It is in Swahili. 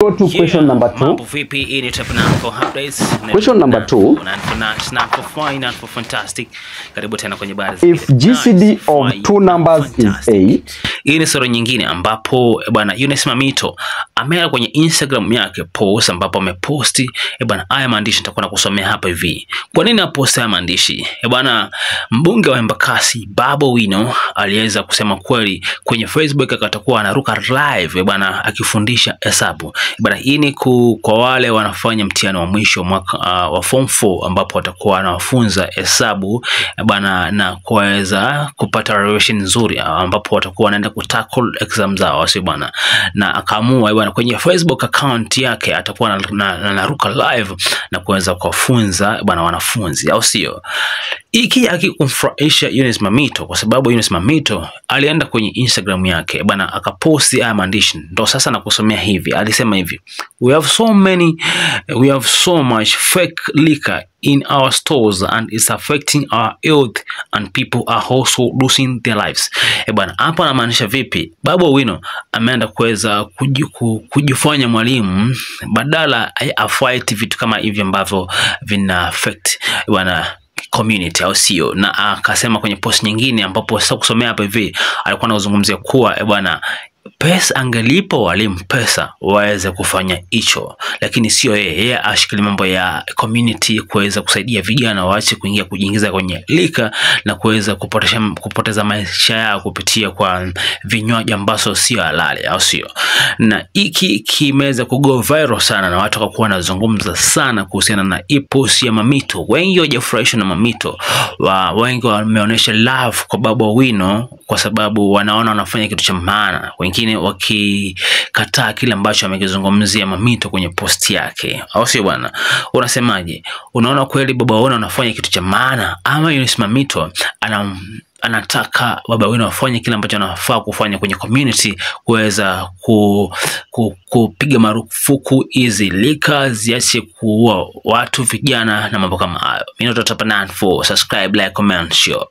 Go to question number 2. Mambo vipi? Hii ni Top 9 Updates. Question number 2. 9 4 fantastic. Karibu tena kwenye baraza. If GCD of two numbers is 8. Hii ni sura nyingine ambapo bwana Eunice Mamito ameenda kwenye Instagram yake post ambapo ameposti bwana haya maandishi nitakuwa nakusomea hapa hivi. Kwa nini aposti haya maandishi? Bwana mbunge wa Embakasi Babu Owino aliweza kusema kweli kwenye Facebook, akatakuwa anaruka live bwana akifundisha hesabu. Bwana hii ni kwa wale wanafanya mtihani wa mwisho mwaka wa form 4 ambapo watakuwa wanawafunza hesabu bwana na kuweza kupata revision nzuri ambapo watakuwa wanaenda kutackle exam zao, sio bwana. Na akaamua bwana kwenye Facebook account yake atakuwa anaruka live na kuweza kuwafunza bwana wanafunzi, au sio? Iki akikumfurahisha Eunice Mamito kwa sababu Eunice Mamito alienda kwenye Instagram yake bwana akaposti haya maandishi. Ndo sasa nakusomea hivi. Alisema hivi: we have so much fake liquor in our stores and it's affecting our health and people are also losing their lives. Bwana hapa anamaanisha vipi? Babu Owino ameenda kuweza kujifanya mwalimu badala afight vitu kama hivi ambavyo vina affect bwana community, au sio? Na akasema kwenye post nyingine ambapo sasa kusomea hapa hivi, alikuwa anazungumzia kuwa bwana pesa angelipo walimu pesa waweze kufanya hicho, lakini sio yeye ashikilie mambo ya community kuweza kusaidia vijana waache kuingia kujiingiza kwenye lika na kuweza kupoteza maisha yao kupitia kwa vinywaji ambazo sio halali, au sio? Na hiki kimeweza kugo viral sana na watu wakakuwa wanazungumza sana kuhusiana na hii post ya Mamito. Wengi hawajafurahishwa na Mamito, wengi wameonyesha love kwa Babu Owino kwa sababu wanaona wanafanya kitu cha maana, wengine wakikataa kile ambacho amekizungumzia Mamito kwenye post yake, au sio bwana? Unasemaje? Unaona kweli Babu Owino anafanya kitu cha maana ama Eunice Mamito anataka Babu Owino afanye kile ambacho anafaa kufanya kwenye community kuweza kupiga marufuku hizi lika ziache kuua watu vijana na mambo kama hayo. Mimi ndo Top 94, subscribe, like, comment, share.